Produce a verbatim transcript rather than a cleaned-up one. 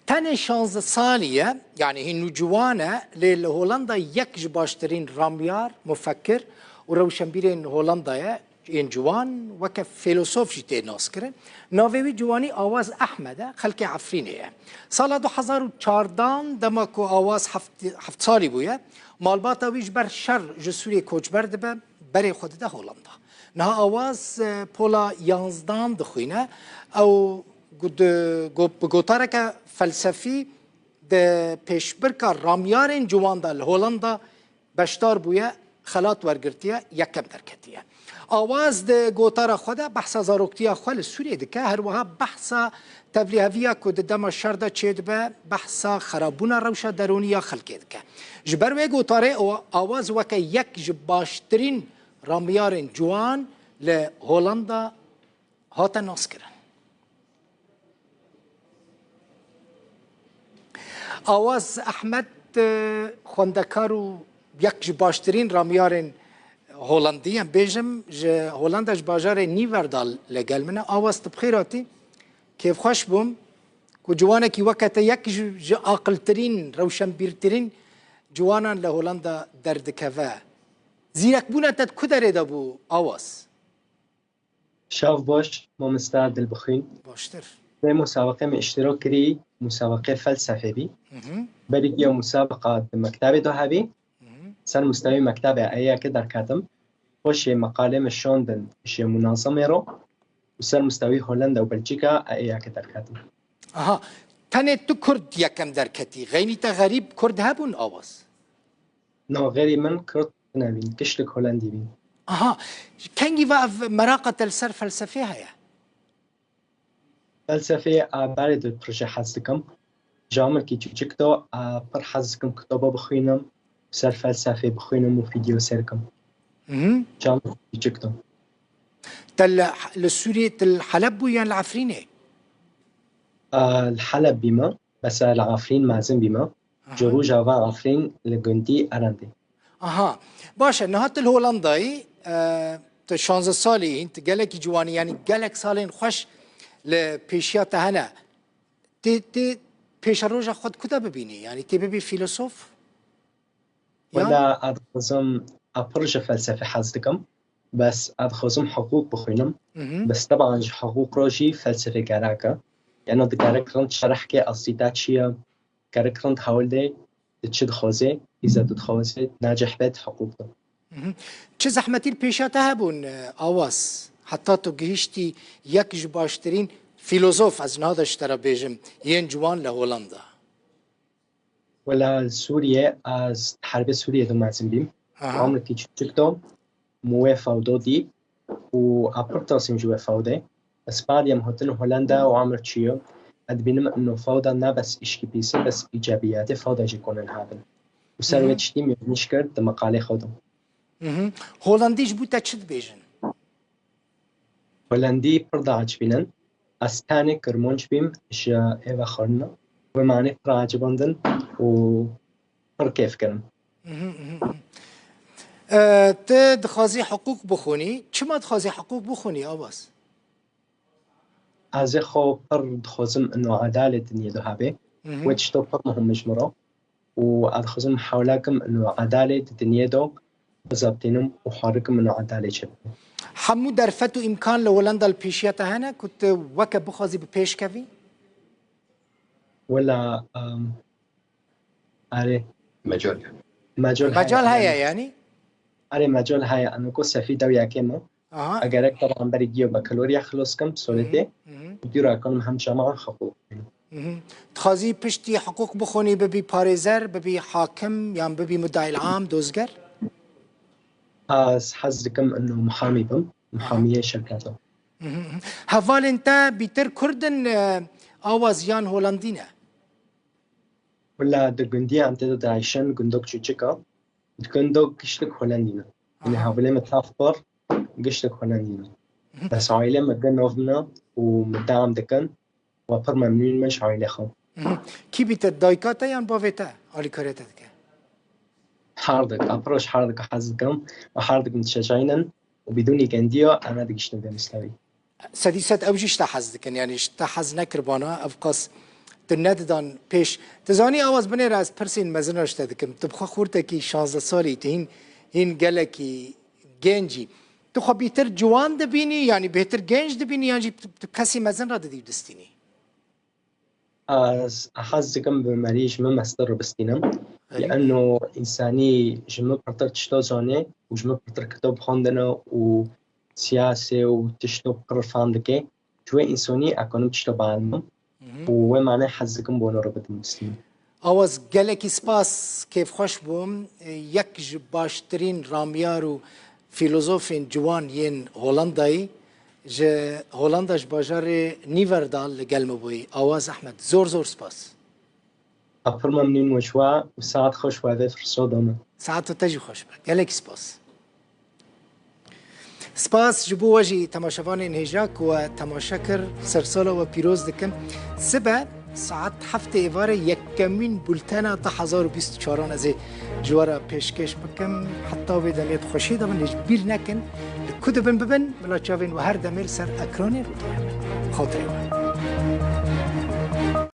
Tenê şanzdeh salî ye, yanî hîn nûciwan e, lê li Holanda yek ji baştirîn ramyar, mufekkir û rewşenbîrên Holanda ye, yên ciwan weke fîlosof jî tê naskirin. Navê wî ciwanî Awaz Ehmed e, xelkê Efrînê ye. Sala du hezar û çardan, dema ku Awaz heft, heft salî bûye, malbata wî ji ber şer ji Sûriyê koçber dibe, berê xwe dide Holanda. Niha Awaz, e, pola yanzdan dixwîne. Ew gu-, di-, go-, bi gotareke felsefî di pêşbirka ramyarên ciwan de li Holanda beşdar bûye, xelat wergirtiye, yekem derketiye. Awaz di gotara xwe de behsa zaroktiya xwe li Sûriyê dike, her wiha behsa tevlîheviya ku di dema şer de çêdibe, behsa xerabûna rewşa derûnî ya xelkê dike. Ji ber wê gotarê o-, Awaz weke yek ji baştirîn ramyarên ciwan li Holanda hate naskirin. Awaz Ehmed, e, xwendekar û yek ji baştirîn ramyarên Holandî, em bêjim, ji Holanda, ji bajarê Nîverdal li gel min e. Awaz, tu bi xêr hatî. Kêfxweş bûm ku ciwanekî weke te yek ji, ji aqiltirîn, rewşenbîrtirîn ciwanan li Holanda derdikeve. Zîrekbûna te di ku derê de bû, Awaz? Şev baş, mamosta Dilbixwîn. Baştir. Vê musabeqê min îştirak kirî, musabeqê felsefê bî. Hı hı. Berî giya musabeqa di mektebê de hebî. Hı hı. Ser mustewî mektebê ê yekê derketim. Xweşê meqalê min şandin ji munazemê re û ser mustewî Holenda û Belçîka ê yekê derketim. Aha. Tenê tu Kurd yekem derketî. Xeynî te xerîb Kurd hebûn, Awaz? No, xeyrî min Kurd nebîn, giştik Holendî bîn. Aha, kengî ve ev meraqa te li ser felsefê heye? Felsefeyê a berê di pir jê hez dikim. Ji amilkî çûçik de a pir hez dikim kitaba bixwînim, ser felsefê bixwînim û vîdeo sêr kim. Mhm. Ji amilkî çûçik de. Te li, li Sûriyê, tu li Heleb bû yan li Efrînê? A, li Heleb bîme. Mesela li Efrîn mezin bîme. Aha. Ji Rojava Efrîn li gundî Erendê. Aha. Baş e, niha tu li Holandayî, e, tu şanzdeh salî hîn, tu gelekî ciwanî, yanî gelek salên xweş li pêşiya te hene. Tê, tê pêşeroja xwe di ku de bibînî? Yanî tê bibî fîlosof? Yan? Wela ez dixwazim, ez pir ji felsefê hez dikim. Bes ez dixwazim hiqûq bixwînim. Mhm. Bes teban ji hiqûq re jî felsefê gerek e. Yanî tu gerek rind şerh kê eslî te çi ye, gerek rind hewl de tu çi dixwazê, îza tu dixwazê, necih be di hiqûq de. Mhm. Çi zehmetî li pêşiya te hebûn, e, Awaz? Heta tu gihiştî yek ji baştirîn fîlozof, ez niha de ji te re bêjim, yên ciwan li Holanda? Wela li Sûriyê, ez herbê Sûriyê de mezin bîm. Aha. Amrikî çûçik de min wê fewdo dî û ez pir tirsîm ji wê fewdê. Ez spadî em hatin Holanda û amir çûye. Ez dibînim ino fewda ne bes îşkî pîs e, bes îcabiyatê fewda jî konin hebin. Û ser wê Mhm. tiştî min nişkir di meqalê xwe de. Mhm. Holandî ji bo te çi dibêjin? Holandî pir diacibînin. Ez tenê Kirmanc bîm ji êvexwarina. Wê manê pir acibandin û pir kêf kirin. Mhm, mhm, mhm. E, tu dixwazî hiqûq bixwînî. Çima dixwazî hiqûq bixwînî, Awaz? Ez ê xwe pir dixwazim ino edalê dinyê de hebe. Mhm. Wê tişto pir muhim e ji min re. Û ez dixwazim hewla kim ino edalê di dinyê de bizebitînim û harikim ino edalê çêbikim. Hemû derfet û îmkan li Holanda li pêşiya te hene ku tu weke bixwazî bi pêş kevî? Wela, em, erê. Mecal. Mecal Mecal heye, heye yanî? Erê, mecal heye. Em ku sefî dewiyekê me. Aha. Egerek teban berî giyo bakalorya xilos kim, solê tê. Mhm, mhm. Dûra kanim hem cemaat hiqûq. Mhm. Dixwazî piştî hiqûq bixwînî, bibî parêzer, bibî hakim yan bibî muddaîl am, dozger? Ez hez dikim ino muhamî bim, Aha. muhamiyê şirketa. Mhm, mhm. Hevalên te bîtir Kurd in, e, Awaz, yan Holandî ne? Wela di gundiya em tê de diayşin, gundok çûçik e. Di gundok giştik Holandî ne. Yanî Aha. hevalê min taf par giştik Holandî ne. Mhm. Bes aîlê min di nav min e û min dewam dikin. We pir memnûn me ji aîlê xwe. Mhm. Kî bîtir, dayika te yan bavê te alîkariya te dike? Herdik, ez pir ji herdik hez dikim û herdik min dişecaînin û bidûnî gendiya em nedigihîştin vê mistewî. Sedî sed ew jî ji te hez dikin, yanî ji te hez nekiribana, ev qas tu nedidan pêş. Tu zanî, Awaz, binêre ez pirsên mezin ji te dikim. Tu bi xwe xortekî şazdeh salî, tu hîn, hîn gelekî genc î. Tu xwe bêhtir ciwan dibînî, yanî bêhtir genc dibînî, yan jî tu, tu kesî mezin re didî û distînî? Ez hez dikim bi merî ji min mestir re bistînim. Erê. Lieno însanî ji min pirtir tişta zane û ji min pirtir kitab xwendine û siyasê û tişto pir fam dike. Ji wê însanî ez kanim tişta bielmim. Mhm. Û wê mane hez dikim bona re bidim bistînim. Awaz, gelekî spas, kêfxweş bûm. Yek ji baştirîn ramyar û fîlozofên ciwan yên Holandayî, ji Holanda, ji bajarê Nîverdal li gel me bûyî. Awaz Ehmed, zor zor spas. Ez pir memnûn me ji we û saet xweş we vê firsa da min. Saet te jî xweş be. Gelekî spas. Spas ji bo we jî temaşevanên hêja ku we temaşe kir, sersala we pîroz dikim. Sibe saet heftê êvarê yekemîn bultena du hezar û bîst û çaran ez ê ji we re pêşkêş bikim. Heta wê demê bi xweşiyê de bin, hêj bîr nekin. Li ku dibin bibin, bila çavên we her demê li ser ekranê rûdawê bin. Xatirê we.